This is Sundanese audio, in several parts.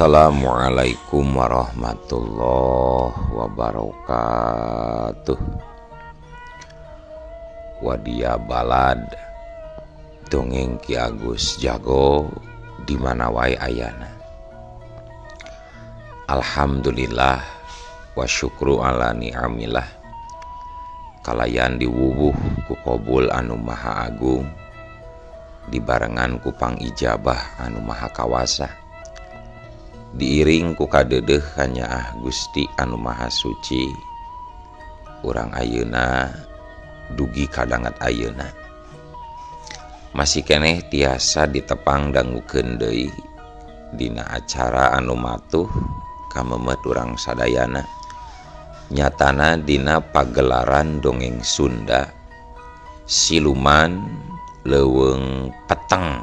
Assalamualaikum warahmatullahi wabarakatuh. Wadia balad dongeng Ki Agus Jago di mana wae ayana. Alhamdulillah wa syukru ala ni'amillah. Kalayan diwubuh ku kobul anu maha agung, dibarengan ku pangijabah anu maha kawasa, diiring ku kadedeh kanyaah Gusti anu maha suci. Urang ayeuna dugi kadanget ayeuna masih keneh tiasa ditepang dangukeun deui dina acara anu matuh kamemet urang sadayana, nyatana dina pagelaran dongeng Sunda Siluman Leuweung Peteng.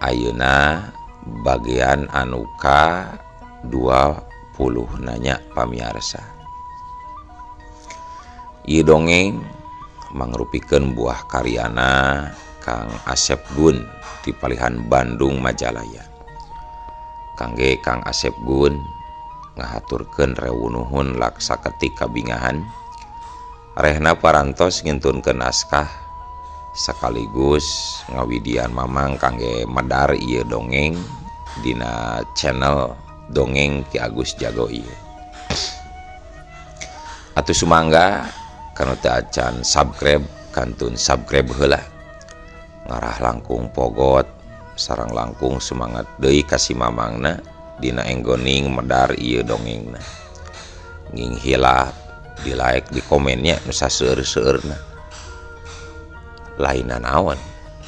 Ayeuna bagian anu ka 20 nanya pamiarsa. Ieu dongeng mangrupikeun buah karyana Kang Asep Gun di Palihan Bandung Majalaya. Kangge Kang Asep Gun ngahaturkeun rewunuhun laksa ketik kabingahan rehna parantos ngintunkeun naskah sekaligus ngawidian mamang kangge medar ieu dongeng dina channel dongeng Ki Agus Jago ieu. Atuh sumangga kanu teu acan subscribe kantun subscribe heula, ngarah langkung pogot sareng langkung semangat deui ka si mamangna dina enggoning medar ieu dongengna. Nging hilap di like di komennya nu saseueur-seueurna. Lain naon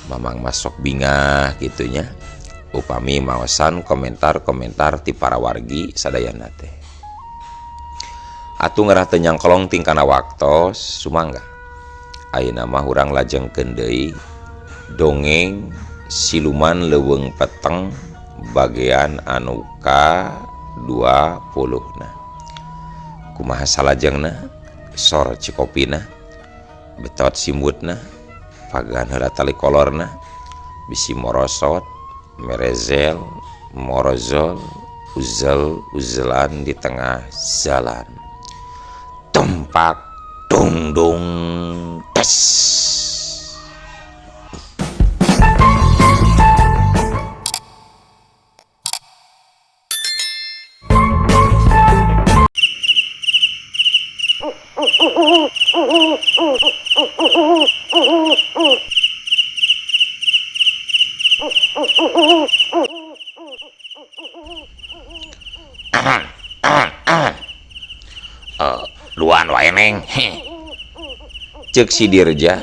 mamang masuk bingah gitunya upami maosan komentar-komentar ti para wargi sadayana teh. Atuh ngarah teu nyangkolong tingkana waktos sumangga. Ayeuna mah urang lajengkeun deui dongeng Siluman Leuweung Peteng bagian anu ka 20 na. Kumaha salajengna? Sor cikopina, betot simbutna, pagan heula tali kolorna, bisi morosot, merezel, morozol, uzel uzelan di tengah jalan. Tumpak dungdung tes. Duaan wae neng. Ceuk si Dirja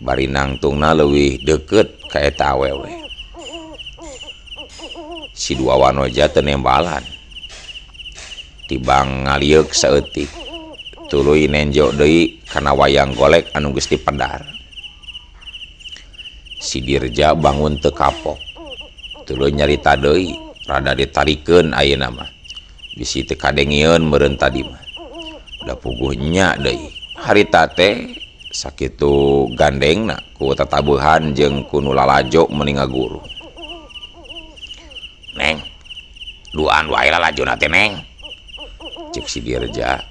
bari nangtungna leuwih deukeut ka eta awewe. Si dua wanoja teu nembalan. Tibang ngalieuk saeutik tuluy nenjo deui kana wayang golek anu geus dipedar. Si Dirja bangun teu kapok. Tuluy nyarita deui rada ditarikeun ayeuna mah. Bisi teu kadengieun meureun tadi mah. Da puguh nya deui. Harita teh sakitu gandengna ku tatabuhan jeung ku nu lalajo meuni ngaguru. Neng, duaan wae lalajona teh neng. Ceuk si Dirja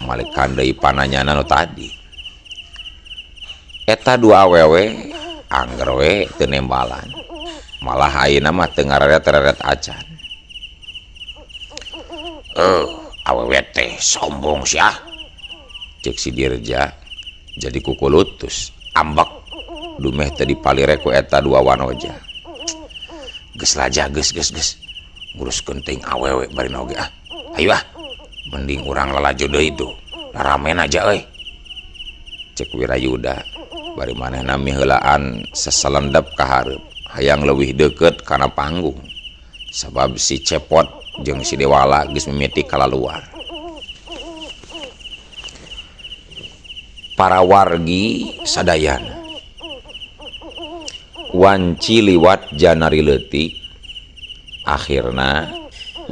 malikan deui pananyana nu tadi. Eta dua awewe angger we teu nembalan. Malah ayeuna mah teu ngareret-reret acan. Awewe teh sombong sia. Ceuk si Dirja jadi kukulutus ambek dumeh teh dipalire ku eta dua wanoja. Geus laja geus geus geus nguruskeun teuing awewe bari oge ah. Hayu ah, mending urang lalajo deui tuh. Ramen aja euy. Ceuk Wirayuda bari manehna miheulaan seselendep ka hareup hayang leuwih deukeut kana panggung. Sabab si Cepot jeung si Dewala geus mimiti kalaluar. Para wargi sadayana wanci liwat janari leutik, akhirna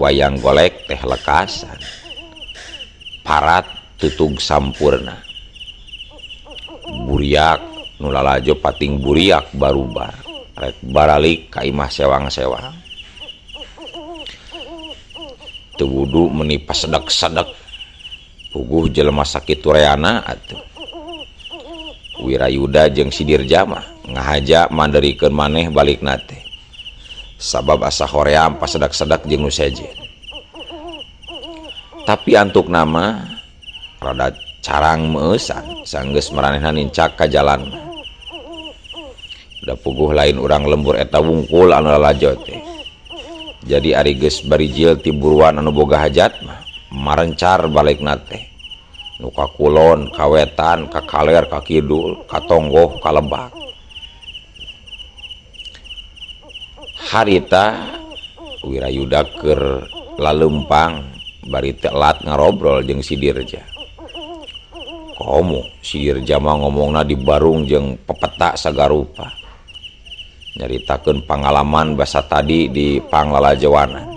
wayang golek teh lekasan parat tutug sampurna. Buriak nu lalajo pating buriak barubar rek baralik ka imah sewang-sewang. Teu wudu meuni pasedek-sedek. Puguh jelema sakitu reana atuh. Wirayuda jeung si Dirja mah ngahaja manderikeun maneh balikna teh. Sabab asa hoream pasedek-sedek jeung nu sejen. Tapi antuk nama rada carang meueusan sanggeus maranehna nincak ka jalan. Da puguh lain urang lembur eta wungkul anu lalajo teh. Jadi ari geus barijil ti buruan anu boga hajat mah marencar balikna teh. Nu ka kulon, ka wetan, ka kaler, ka kidul, ka tonggoh, ka lebak. Harita Wirayuda keur laleumpang bari teu elat ngarobrol jeung si Dirja. Komo si Dirja mah ngomongna di barung jeung pepeta sagarupa. Nyaritakeun pangalaman basa tadi di panglalajawanan.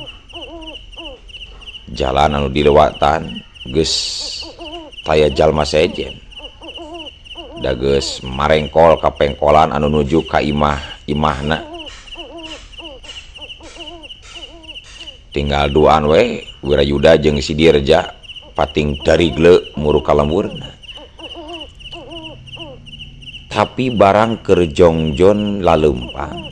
Jalan anu dilewatan geus taya jalma sejen. Da geus marengkol ka pengkolan anu nuju ka imah-imahna. Tinggal duaan we Wirayuda jeung si Dirja pating darigle muru ka lemburna. Tapi barang keur jongjon laleumpang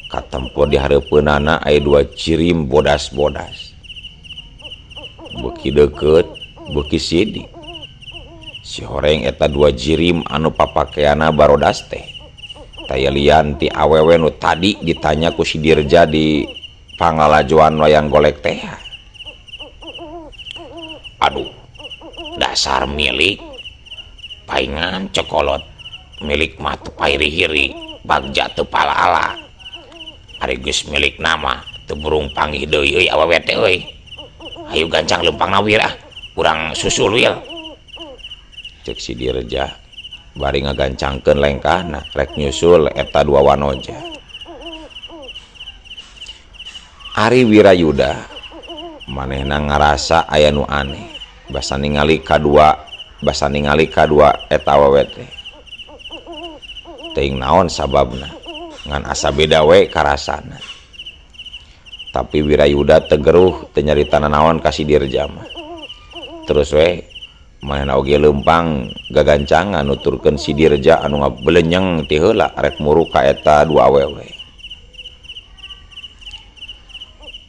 katempo di hareupeunana aya dua cirim bodas-bodas. Beuki deukeut beuki sidik. Si horeng eta dua jirim anu papakeana barodas teh. Taya lian ti awewe nu tadi ditanya ku si Dirja di panglalajoan wayang golek teh. Aduh, dasar milik paingan cokolot milik mah teu pairi-hiri bagja teu pala-ala. Ari geus milik nama teu burung panggih deui euy awewe teh euy. Hayu gancang leumpangna wir ah, urang susul wir. Cek si Dirja bari ngagancangkeun lengkahna rek nyusul eta dua wanoja. Ari Wirayuda manehna ngarasa aya nu aneh basa ningali kadua eta awewe teh. Teuing naon sababna ngan asa beda we karasana. Tapi Wirayuda teu geruh teu nyarita nanaon ka si Dirja mah. Terus we manehna oge leumpang gagancangan nuturkeun si Dirja anu ngabelenyeng ti heula rek muru ka eta dua awewe.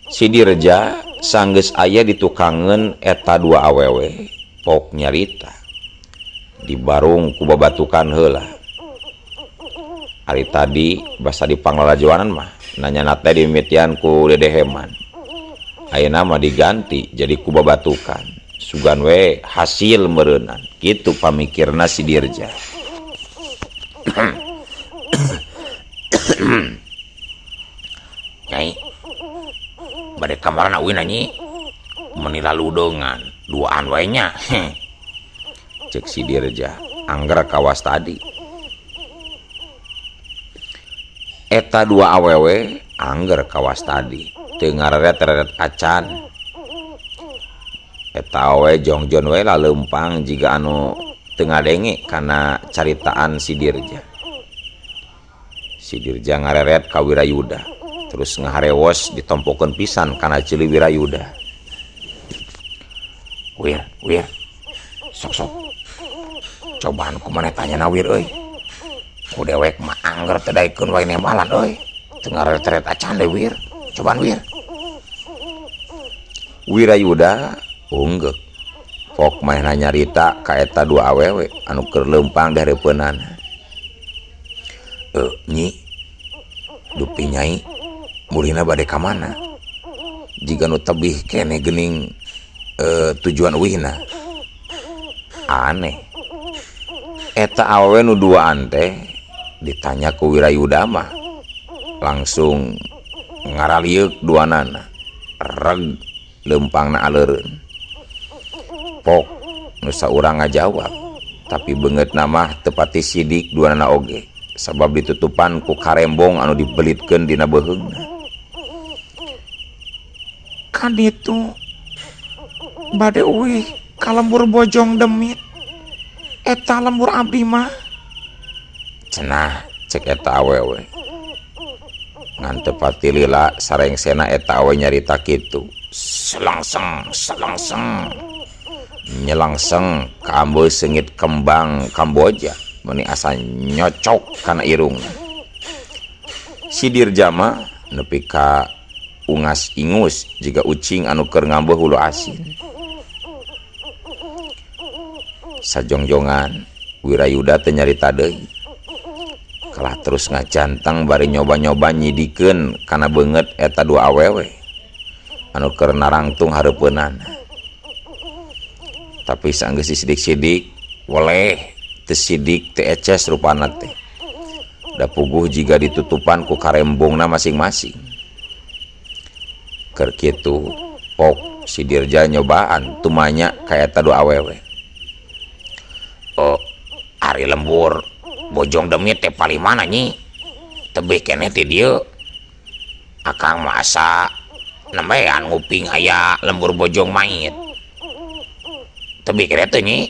Si Dirja sanggeus aya ditukangeun eta dua awewe pok nyarita dibarung ku babatukan heula. Ari tadi basa di panglalajoanan mah nanyana teh dimimitian ku dedeheman. Ayeuna mah diganti jadi ku babatukan. Sugan we hasil meureunnan kitu pamikirna si Dirja. Nyai bade kamarana uin nyi meuni laludeungan duaan wae nya. Cek si Dirja angger kawas tadi. Eta dua awewe angger kawas tadi teu ngareret-reret acan. Eta awewe jongjon we laleumpang jiga anu teu ngadenge kana caritaan si Dirja. Si Dirja ngareret ka Wirayuda terus ngaharewos ditompokeun pisan kana ceuli Wirayuda. Wir, wir. Sok-sok. Cobaan ku maneh tanyana wir euy. Ku dewek mah angger teu daekeun wae nembalan euy. Teu ngareret-reret acan deui wir. Cobaan wir. Wirayuda unggeuk. Pok manehna nyarita ka eta dua awewe anu keur leumpang di hareupeunana. Nyi, dupi nyai mulihna bade ka mana? Jiga nu tebih keneh geuning tujuan uihna. Aneh. Eta awewe nu duaan teh ditanya ku Wirayuda mah langsung ngaralieuk duanana. Reg leumpangna aleureun. Pok nu saurang ngajawab, tapi beungeutna mah teu pati sidik duanana oge sabab ditutupan ku karembong anu dibelitkeun dina beuheungna. Kan itu bade uih ka lembur Bojong Demit. Eta lembur abdi mah. Cenah cek eta awewe. Ngan teu pati lila sarengsena eta awe nyarita kitu. Selangseng selangseng nyelangseng kaambeu seungit kembang Kamboja meuni asa nyocok kana irungna. Si Dirja mah nepi ka ungas ingus jiga ucing anu keur ngambeuh hulu asin. Sajongjongan Wirayuda teu nyarita deui. Kalah terus ngajanteng bari nyoba-nyoba nyidikeun kana beungeut eta dua awewe anu keur narangtung hareupeunana. Tapi saenggeus disidik-sidik weleh teu sidik teu eces rupana teh. Da puguh jiga ditutupan ku karembongna masing-masing. Keur kitu pok si Dirja nyobaan tumanya ka eta dua awewe. Oh, ari lembur Bojong Demit teh palih mana nyi? Tebih keneh ti dieu. Akang mah asa nembean nguping aya lembur Bojong Mait. Tebih keneh teh nyi?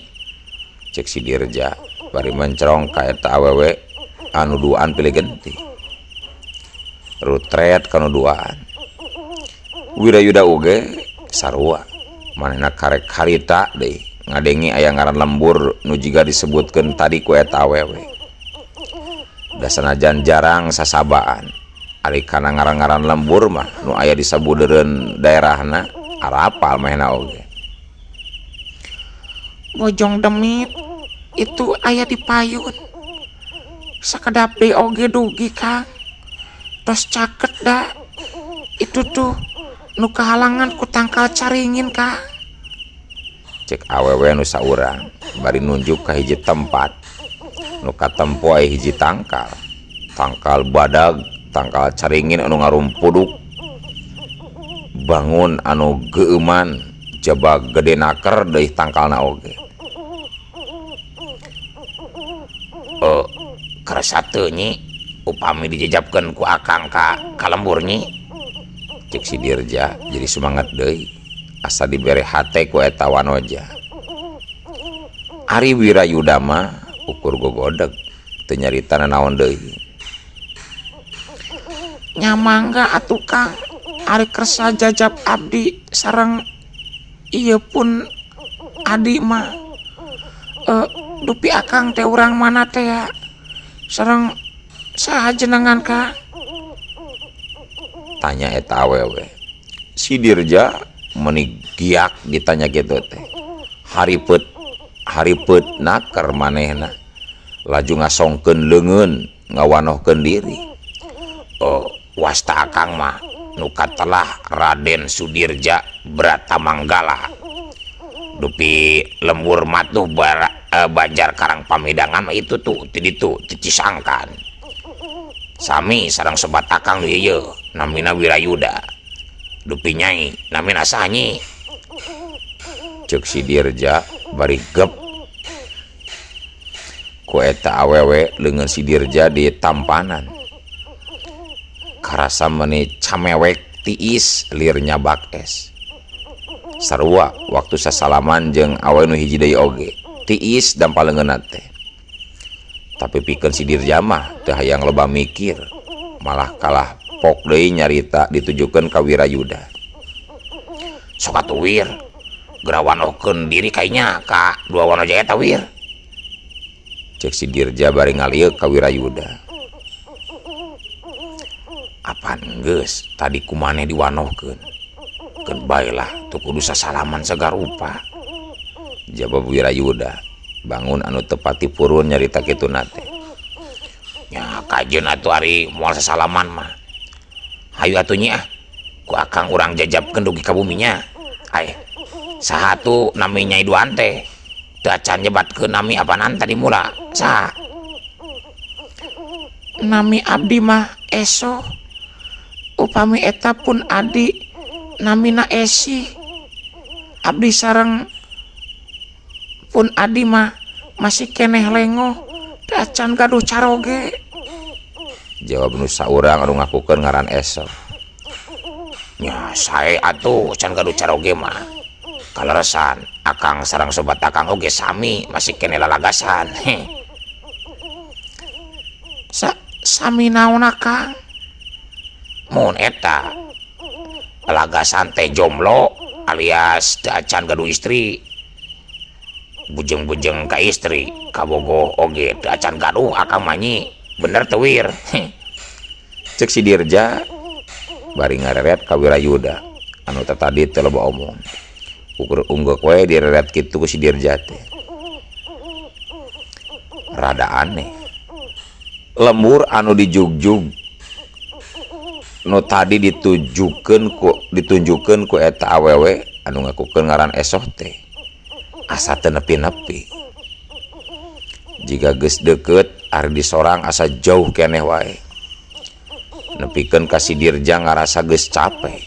Cek si Dirja bari mencrong ka eta awewe anu duaan pilih genti. Rutret kanu duaan. Wirayuda oge sarua manehna karek harita deui ngadenge aya ngaran lembur nu jiga disebutkeun tadi ku eta awewe. Da sanajan jarang sasabaan ari kana ngaran-ngaran lembur mah nu aya di sabudeureun daerahna arapal manehna oge. Bojong Demit itu aya di payun. Sakedap deui oge dugi Kang. Tos caket da. Itu tuh nu kahalangan ku tangkal caringin Kang. Cek awewe nu saurang bari nunjuk ka hiji tempat nu katempo aya hiji tangkal. Tangkal badag, tangkal caringin anu ngarumpuduk. Bangun anu geueuman jaba gede naker deui tangkalna oge. Kersa teu nyi upami dijejapkeun ku akang ka lembur nyi. Cek si Dirja jadi sumanget deui asa dibere hate ku eta wanoja. Ari Wirayuda mah ukur gogodeg teu nyarita nanaon deui. Nya mangga atuh Kang, ari kersa jajap abdi sareng ieu pun adi mah. Dupi akang teh urang mana teh ya? Sareng saha jenengan Kang? Tanya eta awewe. Si Dirja meuni giak ditanya kitu teh. Haripet haripet naker manehna. Laju ngasongkeun leungeun ngawanohkeun diri. Oh, wasta akang mah nu katelah Raden Sudirja Bratamanggala. Dupi lembur matuh Banjar Karang Pamidangan mah itu tuh ti ditu ti Cisangkan. Sami sareng sobat akang nu ieu namina Wirayuda. Dupi nyai namina saha nyi? Ceuk si Dirja bari gep. Ku eta awewe leungeun si Dirja di tampanan. Karasa meuni camewek tiis lir nyabak es. Sarua waktu sasalaman jeung awewe nu hiji deui oge tiis dampa leungeunna teh. Tapi pikeun si Dirja mah teu hayang loba mikir, malah kalah pok deui nyarita ditujukeun ka Wirayuda. Sok atuh Wir, geura wanohkeun diri kainya ka dua wanoja eta Wir. Cek si Dirja bari ngalieuk ka Wirayuda. Apan geus tadi kumaneh diwanohkeun? Keun bae lah teu kudu sasalaman sagarupa. Jawab Wirayuda, bangun anu teu pati purun nyarita kituna teh. Nya kajeun atuh ari moal sasalaman mah. Hayu atuh nyi ah, ku akang urang jajabkeun dugi ka bumi nya. Aeh, saha atuh nami nyai duaan teh? Teu acan nyebatkeun nami apanan tadi mula. Saha? Nami abdi mah Eso. Upami eta pun adi namina Esi. Abdi sareng pun adi mah masih keneh lengoh teu acan gaduh caroge. Jawab nu saurang anu ngakukeun ngaran Eso. Nya sae atuh can gaduh caroge mah. Kaleresan akang sareng sobat akang oge sami masih keneh lalagasan. Heh. Sami naon akang? Mun eta Lagasan teh jomblo alias teu acan gaduh istri. Bujeng-bujeng ka istri kabogoh oge teu acan gaduh akang mah nyi. Bener teu Wir? Cek si Dirja bari ngareret ka Wirayuda anu tatadi teu loba omong. Ukur unggeuk we direret kitu ku si Dirja teh. Rada aneh. Lembur anu dijugjug nu tadi ditunjukkeun ku eta awewe anu ngakukeun ngaran Esoh teh asa teu nepi-nepi. Jiga geus deukeut ari disorang asa jauh keneh wae. Nepikeun ka si Dirja ngarasa geus capek.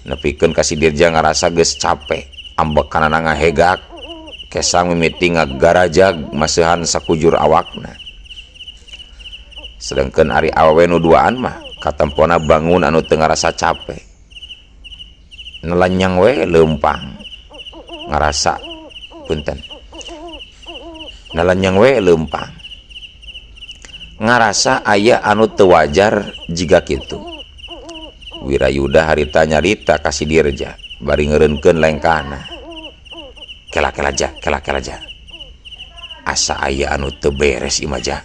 Nepikeun ka si Dirja ngarasa geus capek, ambekanana ngahegak, kesang mimiti ngagarajag maseuhan sakujur awakna. Sedengkeun ari awewe nu duaan mah katempona bangun anu teu ngarasa capek. Nelenyang we leumpang. Ngarasa punten. Nelenyang we leumpang. Ngarasa aya anu teu wajar jiga kitu. Wirayuda harita nyarita ka si Dirja bari ngeureunkeun lengkahna. Kela-kela ja, kela-kela ja. Asa aya anu teu beres ieu mah ja.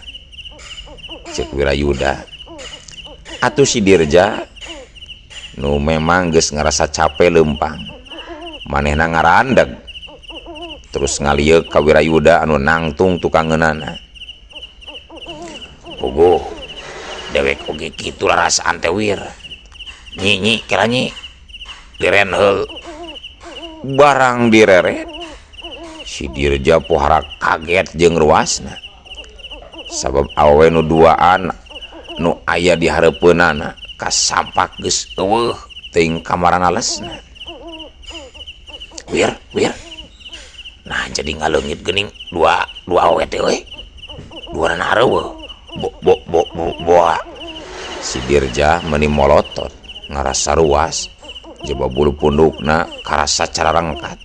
Cek Wirayuda. Atuh si Dirja nu memang geus ngarasa capek leumpang. Manehna ngarandeg. Terus ngalieuk ka Wirayuda anu nangtung tukangeunana. Puguh dewek oge kitu rarasaan teh Wir. Nyi nyi kira nyi liren heul. Barang direret si Dirja pohara kaget jeung ruasna. Sabab awewe nu duaan nu aya di hareupeunana kasampak geus eueuh teuing kamarana lesna. Wir, wir. Nah jadi ngaleungit geuning dua awewe teh euy. Duanana areueuh. Bo bo bo bo boa. Si Dirja meuni molotot ngarasa ruas jaba bulu pundukna karasa cararengkat.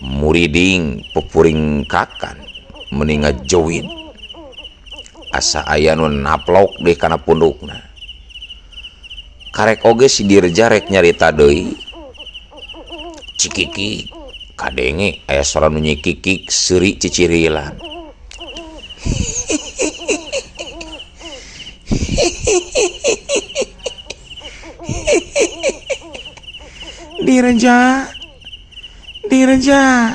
Muriding pupuringkakan meuni ngajeuwit. Asa aya nu naplok deui kana pundukna. Karek oge si Dirja rek nyarita deui. Cikiki kadenge aya sora nu nyikikik seuri cicirilan. Dirja, Dirja,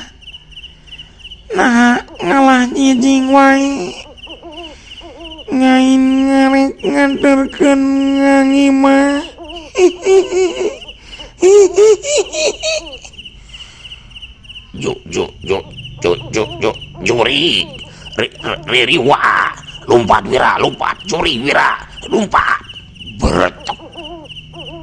nah ngalah nyijing wae, ngain ngarek nganterkeun ngangimah. Ju ju ju ju ju ju juri, ri ri wa, lompat Wira, lompat juri Wira, lompat, beretek.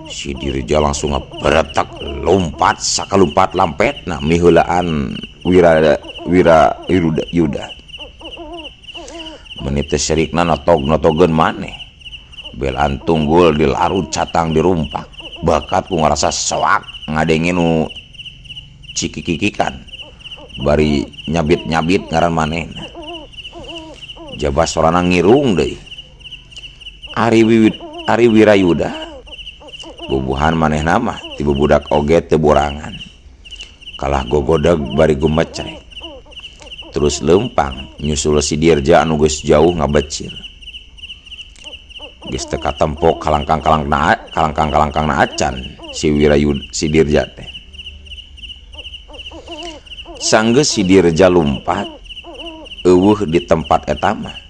Si Dirja langsung ngeberetek, lompat sakalumpat lampetna miheulaan Wira Wira Yuda, Yuda. Menit teh serikna notog-notogeun maneh. Belaan tunggul dilarut catang dirumpak. Bakat ku ngarasa soak ngadenge nu cikikikikan. Bari nyabit-nyabit ngaran manehna. Jaba sorana ngirung deui. Ari wiwit Ari Wirayuda bubuhan manehna mah ti bubudak oge teu borangan. Kalah gogodeg bari gumecrek. Terus leumpang nyusul si Dirja anu geus jauh ngabecir. Geus teu katempo kalangkang-kalangkangna acan si Wirayud si Dirja teh. Sanggeus si Dirja lumpat eueuh di tempat eta mah.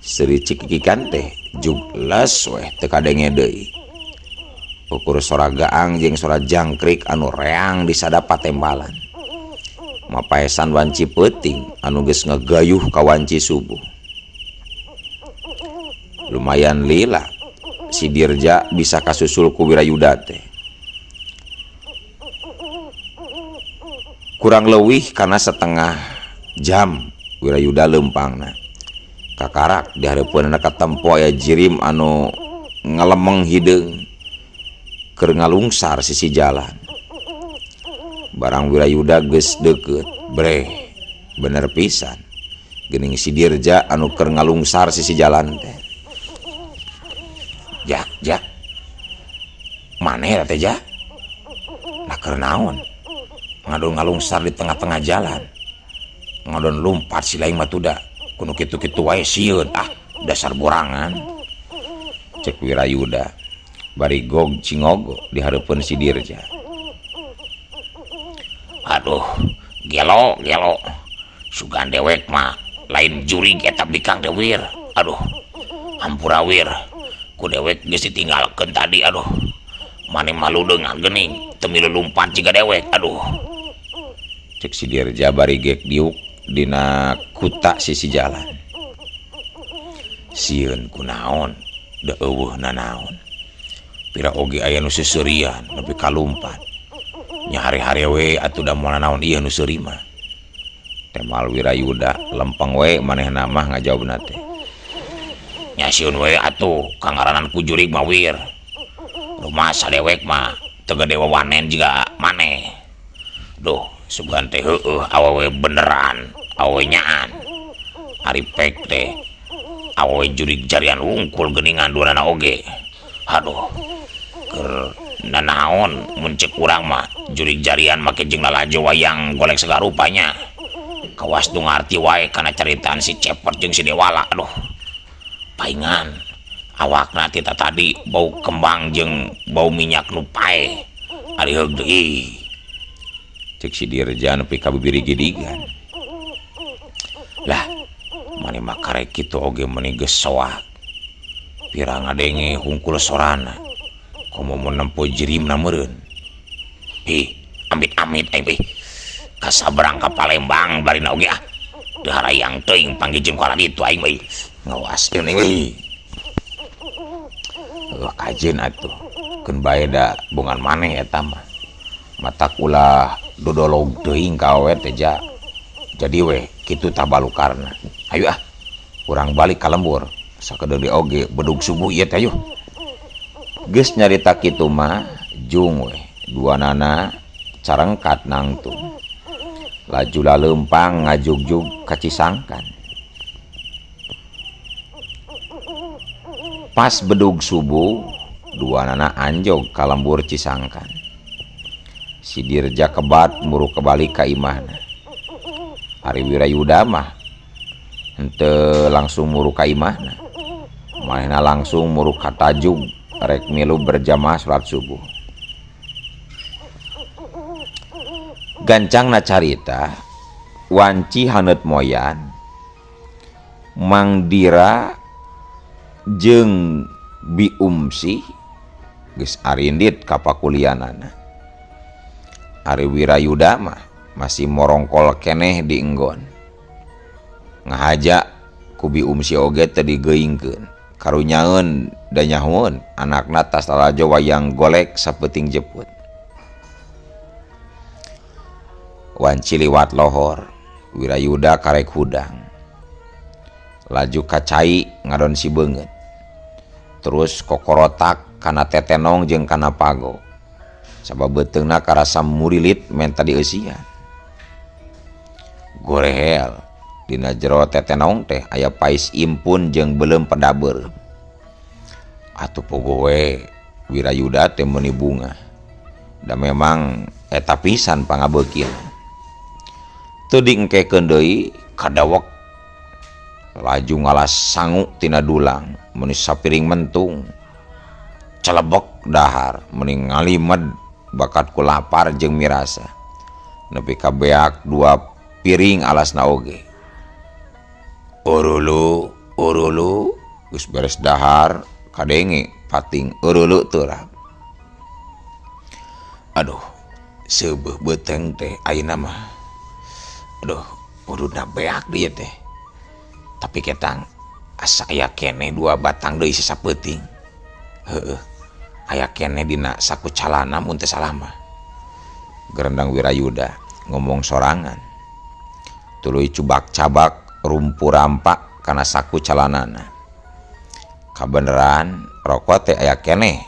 Seuri cikikikan teh jug les weh teu kadenge deui. Ukur sora gaang jeung sora jangkrik anu reang disadap patembalan. Mapaesan wanci peuting anu geus ngagayuh ka wanci subuh. Lumayan lila si Dirja bisa kasusul ku Wirayuda teh. Kurang leuwih kana setengah jam Wirayuda leumpangna. Kakarak di hareupeunna katempo aya jirim anu ngalemeng hideung keur ngalungsar sisi jalan. Barang Wirayuda geus deukeut, breh, bener pisan. Geuning si Dirja anu keur ngalungsar sisi jalan teh. Jak, jak. Maneh eta teh ja? Lah keur naon? Ngadon ngalungsar di tengah-tengah jalan. Ngadon lumpat si laing mah tuda. Kuno kitu-kitu wae sieun. Ah, dasar borangan. Cek Wirayuda bari gog cingogo di hareupeun si Dirja. Aduh, gelo gelo. Sugan dewek mah lain jurig eta bikang teh wir. Aduh, hampura wir. Ku dewek geus ditinggalkeun tadi aduh. Maneh mah ludeungan geuning teu milu lumpat jiga dewek aduh. Cek si Dirja bari gek diuk dina kuta sisi jalan. Sieun kunaon da eueuh nanaon. Pira oge aya nu seuseurian nepi ka lumpat. Nya hare-hare we atuh da moal nanaon ieu nu seuri mah. Temal Wirayuda lempeng we manehna mah ngajawabna teh. Nya sieun we atuh kangaranan ku jurig mah wir. Rumasa dewek mah teu gede wawanen jiga maneh. Duh, sugan teh heueuh awewe beneran, awewe nyaan. Ari pek teh awewe jurig jarian wungkul geuningan duanana oge. Aduh, keur nanaon mun ceuk urang mah jurig jarian make jeung lalajo wayang golek segala rupanya. Kawas nu ngarti wae kana caritaan si Cepot jeung si Dewala. Aduh, paingan awakna ti tatadi bau kembang jeung bau minyak nu paeh. Ari heug deui. Cek si Dirja nepi ka bibiri gidigan. Lah, maneh mah karek kitu oge meuni geus soak. Pira ngadenge hungkul sorana. Komo mun nempo jirimna meureun. Hi, amit-amit aing teh. Kasabrang ka Palembang barina oge ah. Teu harayang teuing panggih jeung ku ditu aing mah. Ngawas aing euy. Heuh kajeun atuh. Keun bae da bongan maneh eta mah. Matak ulah dodolog teuing ka awewe teh ja. Jadi we kitu tah balukarna. Hayu ah, urang balik ka lembur. Sakedeung deui oge bedug subuh ieu teh ayuh. Geus nyarita kitu mah jung we duanana carengkat nangtung. Laju laleumpang ngajugjug ka Cisangkan. Pas bedug subuh duanana anjog ka lembur Cisangkan. Si Dirja kebat muru kebalik ka imahna. Ari Wirayuda mah henteu langsung muru ka imahna. Manehna langsung muru ka tajug rek milu berjamaah salat subuh. Gancangna carita wanci haneut moyan Mang Dira jeung Bi Umsi geus arindit ka pakulianana. Ari Wirayuda mah masih morongkol keneh di enggon. Ngahaja ku Bi Umsi oge teu digeuingkeun. Karunyaeun da nyahoeun anakna tas lalajo wayang golek sapeuting jeput. Wanci liwat lohor, Wirayuda karek hudang. Laju ka cai ngadon si beungeut. Terus kokorotak kana tetenong jeung kana pago. Sabab beuteungna karasa murilit menta dieusian. Gorehel dina jero tetenong teh aya pais impun jeung beuleum pedaber. Atuh pogo we Wirayuda teh meuni bungah. Da memang eta pisan pangabeukina. Teu diengkekeun deui kadawek laju ngalas sangu tina dulang meuni sapiring mentung. Celebek dahar meuni ngalimed bakat ku lapar jeung mirasa. Nepi ka beak 2 piring alasna oge. Urulu urulu geus beres dahar kadenge pating urulu teurap. Aduh, seubeuh beuteung teh ayeuna mah. Aduh, ududna beak dieu teh. Tapi ketang asa aya keneh 2 batang deui sisa peuting. Heueuh, aya keneh dina saku calana mun teu salah mah. Gerendang Wirayuda ngomong sorangan. Tuluy cubak-cabak rumpu rampak kana saku calanana. Kabeneran rokok teh aya keneh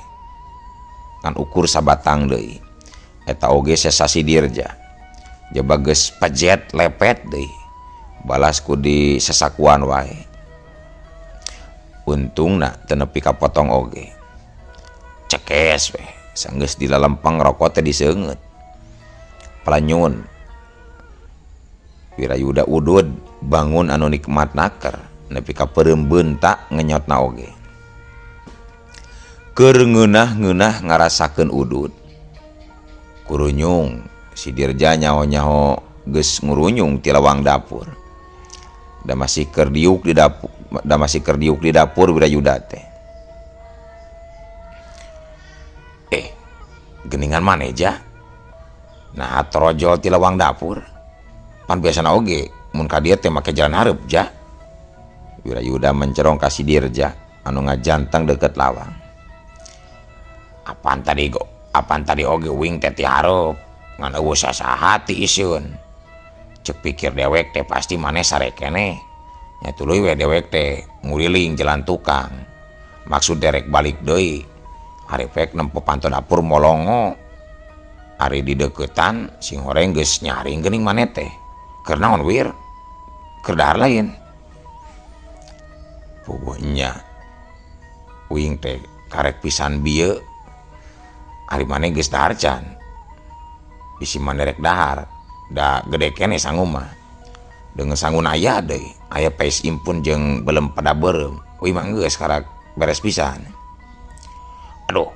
ngan ukur sabatang deui. Eta oge sesa si Dirja. Jaba geus pejet lepet deui. Balas ku di sesakuan wae. Untungna teu nepi ka potong oge. Cekes we Sanggeus dilalempeng rokok teh diseungeut. Pelanyun Wirayuda udud bangun anu nikmat naker nepi ka peureum beunta ngenyotna oge. Keur ngeunah-ngeunah ngarasakeun udud. Kurunyung si Dirja nyaho-nyaho geus ngurunyung ti lawang dapur. Da masih keur diuk di dapur, da masih keur diuk di dapur Wirayuda teh. Geningan maneh ja? Nah torojol ti lawang dapur. Pan biasana oge mun ka dieu teh make jalan hareup ja. Wirayuda mencerong ka si Dirja anu ngajanteng deukeut lawang. Apan tadi go, apan tadi oge uing teh ti hareup ngan eueuh sasaha ti iseun. Cek pikir dewek teh pasti maneh sare keneh. Nya tuluy we dewek teh nguriling jalan tukang. Maksud derek balik deui. Ari pek nempo panto dapur molongo. Ari di deuketan sing horeng geus nyaring geuning maneh teh. Keur naon wir? Keur dahar lain. Puguh nya uing teh karek pisan bieu. Ari maneh geus dahar can. Bisi maneh rek dahar. Da gede keneh sangu mah. Deungeun sanguna aya deui. Aya pais impun jeung belem pada beureum. Uing mah geus karak beres pisan. Aduh,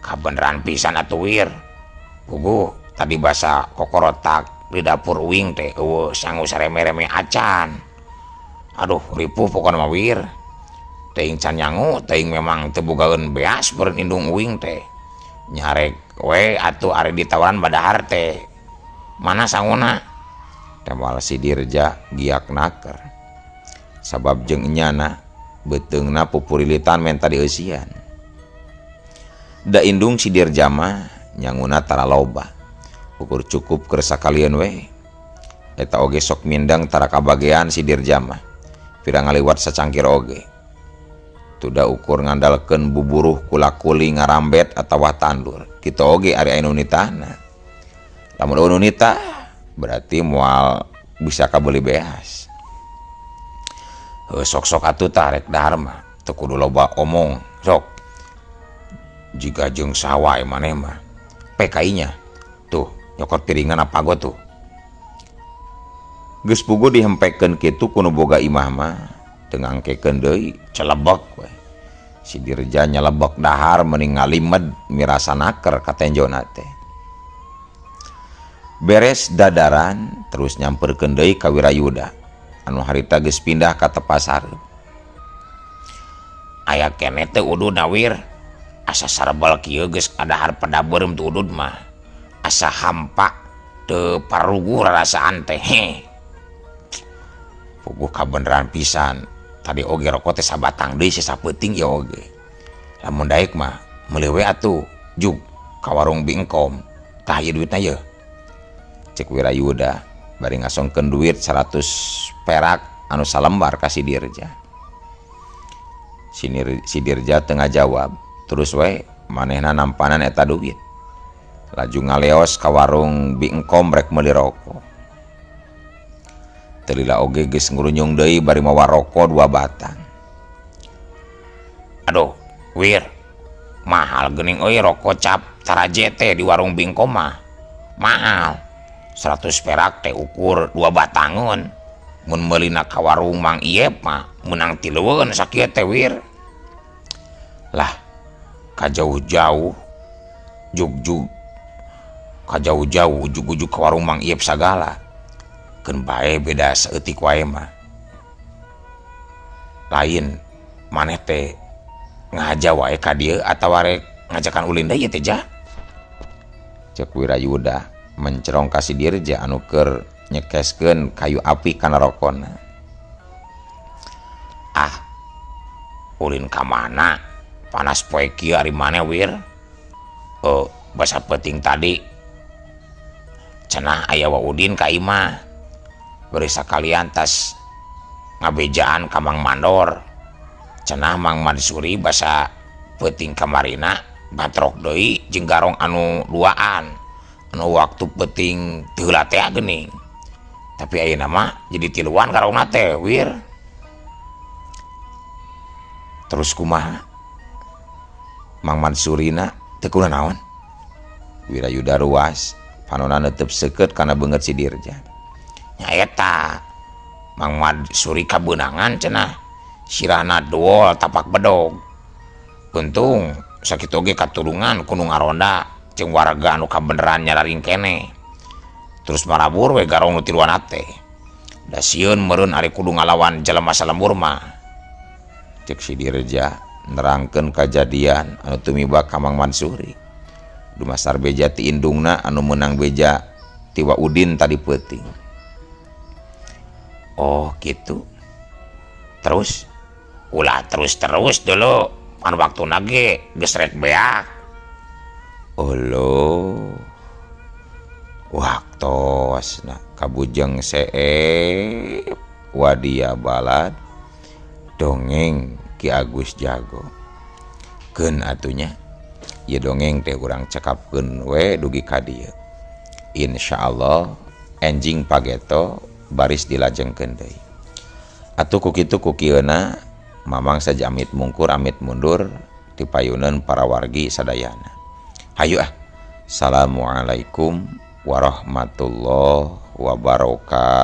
kabeneran pisan atuh wir. Puguh tadi basa kokorotak di dapur uing teh eueuh sangu sareme-reme acan. Aduh, ripuh pokona mah wir. Teuing can nyangu, teuing memang teu bogaeun beas beureun indung uing teh. Nyarek we atuh ari ditawaran badahar teh. Mana sanguna? Temal si Dirja giak naker. Sabab jeung enyana beuteungna pupurilitan menta dieusian. Da indung si Dirja mah nyanguna tara loba. Ukur cukup keur sakalieun we. Eta oge sok mindeng tara kabagean si Dirja mah. Pira ngaliwat sacangkir oge. Tuda ukur ngandalkeun buburuh kula-kuli ngarambet atawa tandur. Kitu oge ari aya nu nitahna. Lamun eueuh nu nitah berarti moal bisa kabeuli beas. Heuh sok-sok atuh tah rek dahar mah teu kudu loba omong sok. Jiga jeung saha wae maneh mah. PKI-nya tuh nyokot piringan apa go tuh. Geus puguh dihempekeun kitu ku nu boga imah mah teu ngangkekeun deui celebek we. Si Dirja nyelebek dahar mending ngalimed mirasa naker ka tenjona teh. Beres dadaran terus nyamperkeun deui ka Wirayuda anu harita geus pindah ka tepas hareup. Aya keneh teh ududna wir. Asa sarbel kieu geus kadahar pada beureum tu udud mah. Asa hampa teu paruguh rarasaan teh. Heh. Puguh kabeneran pisan. Tadi oge rokok teh sabatang deui sesa peuting ieu oge. Lamun daek mah meuli we atuh jug ka warung Bingkom. Tah ieu duitna yeuh. Cek Wirayuda bari ngasongkeun duit 100 perak anu salembar ka si Dirja. Si Dirja teu ngajawab, terus we manehna nampanan eta duit. Laju ngaleos ka warung Bingkom rek meuli rokok. Teu lila oge geus ngurunyung deui bari mawa rokok 2 batang. Aduh, wir, mahal geuning euy rokok cap Taraje teh di warung Bingkom mah. Mahal. 100 perak teh ukur 2 batangeun. Mun meulina ka warung Mang Iep mah meunang tilueun sakieu teh wir. Lah, ka jauh-jauh jug-jug ka jauh-jauh ujug-ujug ka warung Mang Iep sagala. Keun bae beda saeutik wae mah. Lain maneh teh ngahaja wae ka dieu atawa rek ngajakan ulin deui ieu teh ja. Ceuk Wirayuda mencerong ka si Dirja anu keur nyekeskeun kayu api kana rokona. Ah, ulin ka mana? Panas poe kieu ari maneh wir? Basa peuting tadi cenah aya wa Udin ka imah. Bari sakalian tas ngabejaan ka Mang Mandor. Cenah Mang Mansuri basa peuting kamarina batrok deui jeung garong anu duaan. Anu waktu peuting teu heula teh geuning. Tapi ayeuna mah jadi tiluan garongna teh wir. Terus kumaha? Mang Mansurina teu kunaon? Wirayuda ruas panona netep seukeut kana beungeut si Dirja. Nyaeta Mang Mad Suri kabeunangan cenah sirahna duol tapak bedog. Untung sakitu oge katulungan ku nu ngaronda jeung warga anu kabeneran nyararing keneh. Terus marabur we garong nu tiluan teh. Da sieun meureun ari kudu ngalawan jelema salembur mah. Cek si Dirja nerangkeun kajadian anu tumiba ka Mang Mansuri. Dumasar beja ti indungna anu meunang beja ti Wa Udin tadi peuting. Oh gitu. Terus ulah terus-terus dulu pan waktuna ge geus rek beak. Olo waktosna kabujeng seep wadia balad dongeng Ki Agus Jago. Keun atunya ieu dongeng teh urang cekapkeun we dugi ka dieu. Insyaallah enjing pageto baris dilajengkeun deui. Atuh ku kitu ku kieuna Mamang saja amit mungkur amit mundur tipayuneun para wargi sadayana. Hayu ah. Assalamualaikum warahmatullahi wabarakatuh.